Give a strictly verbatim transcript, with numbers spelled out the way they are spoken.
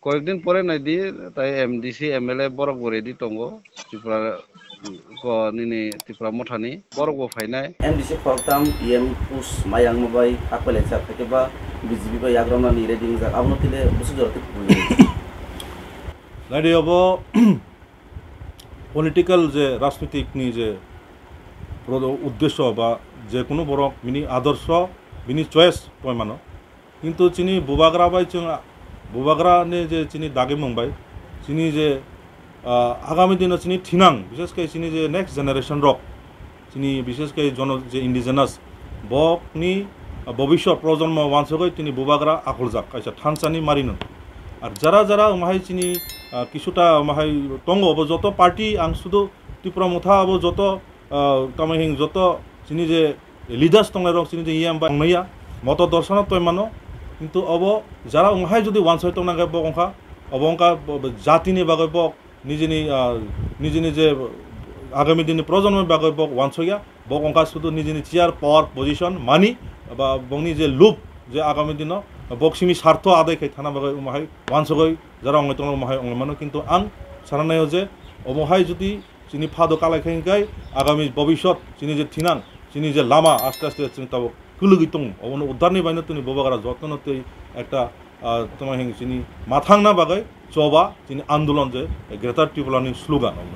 Koyekdin pore naidi, tai M D C, M L A borok bo ready tongo. Tripura ko nini Tripura mothani borok bo phainai. M D C khoroktham, E M push mayang bai hakpelai chak, haikhe ba B J P bai yagromnani ready wngjak, abono tile bwswk jora tei kubui. Naidi obo political je rajnitik ni je pro-, uddesho ba je kunu borok bini adorsho, bini choice tongmano. Kintu chini bubagra bai chwng bubagra ni je chini dagimung bai chini je, ah, agami dino chini thinang, bishesh khe chini je next generation rok, chini bishesh khe jono je indigenous, bokni, ah, bobishyot projonmo wansugwi tini bubagra akhuljak kaisa thansani marinw. Ar jara jara wngmahai chini, ah, kisuta wngmahai tongo, obo joto party ang sudu Tipra Motha abo joto, ah, tamo hing joto chini je leaders tongnai rok chini je E M bai tongnaiya, moto dorshano toi mano, kintu obo jara wngmahai jodi wansoi tongna khe bo wngkha, obo wngkha bo, bo jatini bagwi bo nijini, ah, nijini je agami dinni projonmoni bagwi bo wansoya, bo wngkha sudu nijini chair, power, position, money, ba bongni je lub je agami dino bo simi sartho adai khai thana bagwi wngmahai wansogwi jara wngwi tongna wngmahai wngwi mano, kintu ang sananaio je omohai jodi chini phado kalai khe hwnkhe agami bobishyot chini je thinang, chini je lama aste aste chwng tabuk kwlwgwi tongo. Obono uddarni baino tini bubagra jotono tei ekta, ah, tamo hing chini mathangna bagwi choba chini andolon je Greater Tripura ni slogan obo.